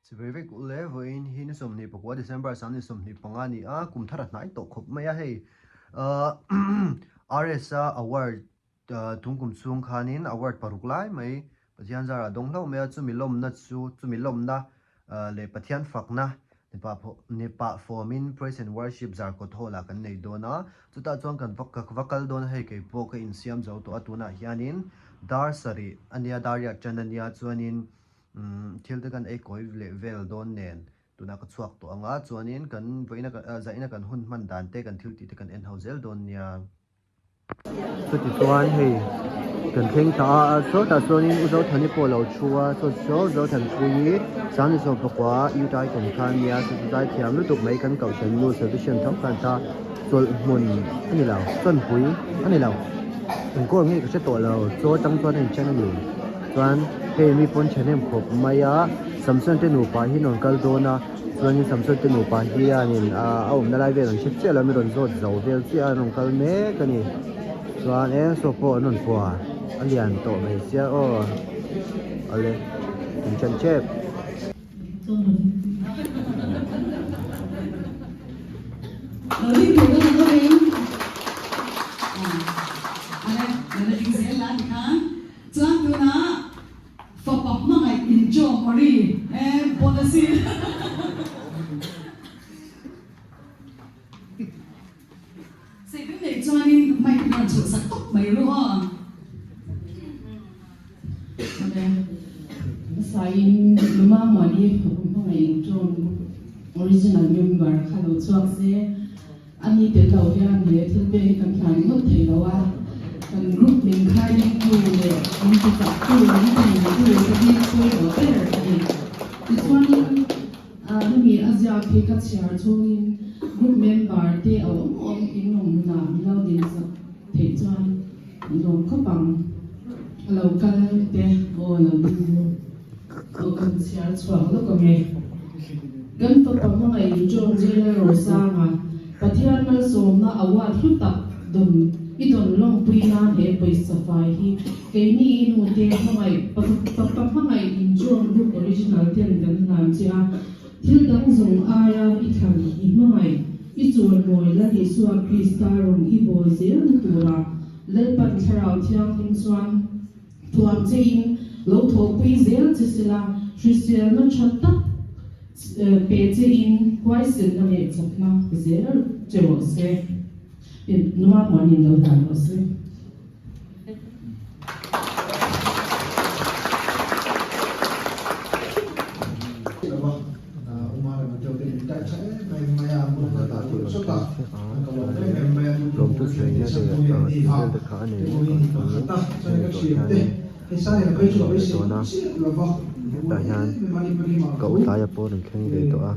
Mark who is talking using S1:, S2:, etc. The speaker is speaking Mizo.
S1: Chibai vek ule, vawiin hi ni 24 December 2025 a ni a, kum thar a hnai tawh khawp mai a hei. RS-a award tung kum chhung khanin award paruk lai mai Pathian zarah dawng hlauh mai a, chumi lawmna chu chumi lawmna leh Pathian fakna ni pah fawmin Praise and Worship Zarkawt Hall ah kan nei dawn a, chutah chuan kan va ka va kal dawn a hei kei pawh ka insiam zo tawh a tunah hianin dar sarih a nia dar riat tan a nia chuanin thil te kan ei kawi leh vel dawn nen tunah ka chhuak tawh ang a chuanin kan vawiina zaina kan hun hman dan te kan thil tih te kan en ho zel dawn nia. Chuti chuan hei kan thleng ta a sawtah chuanin U Zothani pawh a lo thu a saw saw Zothanpuii 2010 Utah icon kha a nia chu chu zai thiam lutuk mai kan kohhran nu Salvation tho khan ta chawlh hmun a ni lo chawnpui a ni lo engkawl nge ka hre tawh lo chaw atang chuan a inchen a ni chuan hei mi pawn thahnem khawp mai a Samson te nupa hi an rawn kal dawn a. Chuanin Samson te nupa hianin a awmna lai vel an hre chiah lo a, mi rawn zawt zo vel chiah a, an rawn kal mek a ni. Chuan eng saw pawh an rawn pua, a lian tawh mai sia aw, awle kan ṭan ṭep.
S2: Fapa hmangaih in Joe Marie e Bonasi. Seipin nei chuanin mic rawn chhuah sak tawp mai ru aw.
S3: Awle. Hmasaiin Luma Muani fapa hmangaih in Joe original member kha lo chhuak se. A ni tel lo hian he thil pek hi kan hlai ngawt thei lo a, kan group min khai dingtu leh min ti chaktu, min ti nungtu te hi pawimawh ber a ni. Tichuanin hemi a ziak hi ka chhiar chhungin group member te a awm awm in awm hunah min lo din sak theih chuan an lawm khawp ang. A lo kal te aw lo ding aw kan chhiar chhuak lawk ang e. Kan fapa hmangaih John J. Rosanga Pathian malsawmna award hlu tak dawn i dawn lawmpui nan he pawisa fai hi keini i nu te hmangaih fapa hmangaih in John Group Original ten kan hlan che a, thil dang zawng aia i thlan i hmangaih i chawimawi Lal Isua Krista rawn i bawl zelna tura Lalpan Thlarau Thianghlim chuan Thuam che in lo thawhpui zel che sela, hriselna tha tak pe che in huaisenna leh chakna zel che rawh se. Nua muanin lo dan rawh se.
S1: Lawmthu sawiina leh thil te kha a nei mek a chuanin hei tawh hianin a rawn dawn a hetah hian koh tlaia pawh a rawn thleng ve tawh a.